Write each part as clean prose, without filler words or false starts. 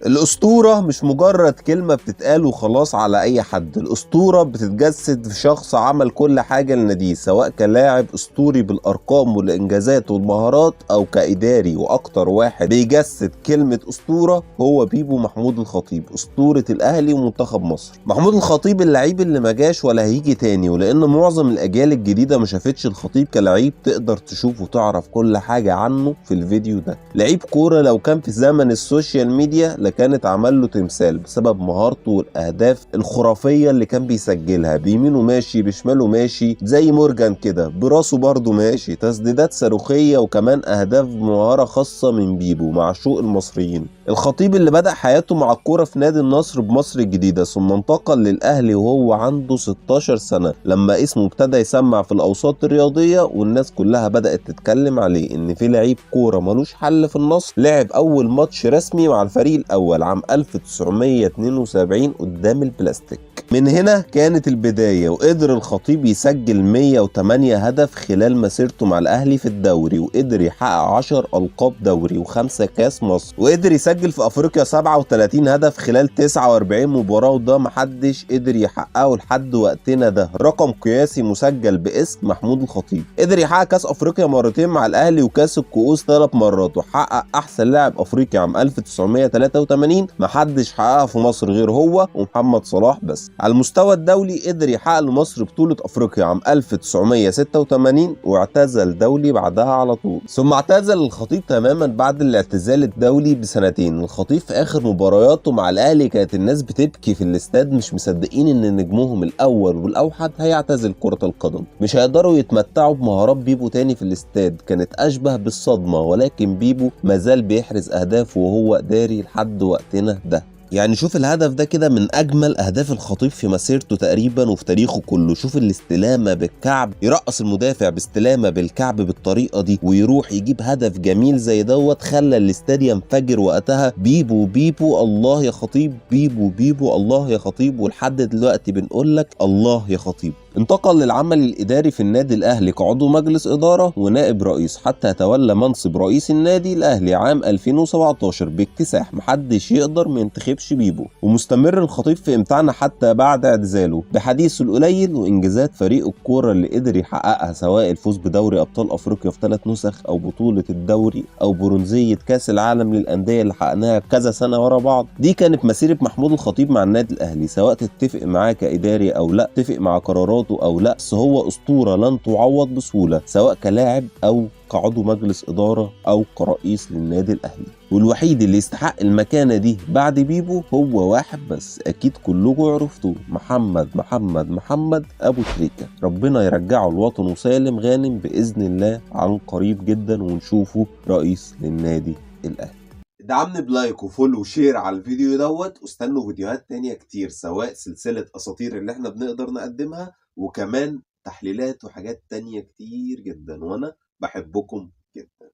الأسطورة مش مجرد كلمة بتتقال وخلاص على أي حد، الأسطورة بتتجسد في شخص عمل كل حاجة لناديه، سواء كلاعب أسطوري بالأرقام والإنجازات والمهارات أو كإداري. وأكتر واحد بيجسد كلمة أسطورة هو بيبو محمود الخطيب، أسطورة الأهلي ومنتخب مصر. محمود الخطيب اللعيب اللي ما جاش ولا هيجي تاني، ولأن معظم الأجيال الجديدة ما شافتش الخطيب كلعيب تقدر تشوف وتعرف كل حاجة عنه في الفيديو ده. لعيب كورة لو كان في زمن ال social media لكانت عمل له تمثال بسبب مهارته والأهداف الخرافية اللي كان بيسجلها، بيمينه ماشي بشماله ماشي زي مورجان كده، براسه برضه ماشي، تسديدات صاروخية وكمان أهداف بمهارة خاصة من بيبو معشوق المصريين. الخطيب اللي بدأ حياته مع الكورة في نادي النصر بمصر الجديدة، ثم انتقل للأهلي وهو عنده 16 سنة لما اسمه ابتدى يسمع في الأوساط الرياضية والناس كلها بدأت تتكلم عليه إن في لعيب كورة ملوش حل في النصر. لعب أول ماتش رسمي مع الفريق الأول عام 1972 قدام البلاستيك. من هنا كانت البداية، وقدر الخطيب يسجل 108 هدف خلال مسيرته مع الأهلي في الدوري، وقدر يحقق 10 ألقاب دوري و5 كاس مصر، وقدر يسجل في أفريقيا 37 هدف خلال 49 مباراة، وده محدش قدر يحققه لحد وقتنا ده، رقم قياسي مسجل باسم محمود الخطيب. قدر يحقق كاس أفريقيا مرتين مع الأهلي وكاس الكؤوس 3 مرات، وحقق أحسن لاعب أفريقي عام 1983 محدش حققها في مصر غير هو ومحمد صلاح بس. على المستوى الدولي قدر يحقق لمصر بطولة أفريقيا عام 1986 واعتزل دولي بعدها على طول. ثم اعتزل الخطيب تماما بعد الاعتزال الدولي بسنتين. الخطيب في آخر مبارياته مع الأهلي كانت الناس بتبكي في الاستاد، مش مصدقين إن نجمهم الأول والأوحد هيعتزل كرة القدم، مش هيقدروا يتمتعوا بمهارات بيبو تاني في الاستاد. كانت أشبه بالصدمة، ولكن بيبو مازال بيحرز أهداف وهو إداري لحد وقتنا ده. يعني شوف الهدف ده كده من اجمل اهداف الخطيب في مسيرته تقريبا وفي تاريخه كله. شوف الاستلامه بالكعب، يرقص المدافع باستلامه بالكعب بالطريقة دي ويروح يجيب هدف جميل زي دوت، خلى الاستاد ينفجر وقتها. بيبو بيبو الله يا خطيب، بيبو بيبو الله يا خطيب، ولحد دلوقتي بنقول لك الله يا خطيب. انتقل للعمل الإداري في النادي الأهلي كعضو مجلس إدارة ونائب رئيس، حتى تولى منصب رئيس النادي الأهلي عام 2017 باكتساح، محدش يقدر ما ينتخبش بيبو. ومستمر الخطيب في إمتاعنا حتى بعد اعتزاله بحديثه القليل وإنجازات فريق الكورة اللي قدر يحققها، سواء الفوز بدوري أبطال أفريقيا في 3 نسخ أو بطولة الدوري أو برونزية كأس العالم للأندية اللي حققناها كذا سنة ورا بعض. دي كانت مسيرة محمود الخطيب مع النادي الأهلي، سواء تتفق معاه كإداري أو لا، تتفق مع قراراته او لا، بس هو اسطورة لن تعوض بسهولة، سواء كلاعب او كعضو مجلس ادارة او كرئيس للنادي الاهلي. والوحيد اللي يستحق المكانة دي بعد بيبو هو واحد بس، اكيد كلكم عرفتوه، محمد محمد محمد ابو تريكه. ربنا يرجعه لوطنه سالم غانم باذن الله عن قريب جدا، ونشوفه رئيس للنادي الاهلي. ادعمني ب like و follow و share على الفيديو دوت، واستنوا فيديوهات تانية كتير، سواء سلسلة أساطير اللي احنا بنقدر نقدمها، وكمان تحليلات وحاجات تانية كتير جدا، وأنا بحبكم جدا.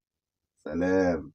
سلام.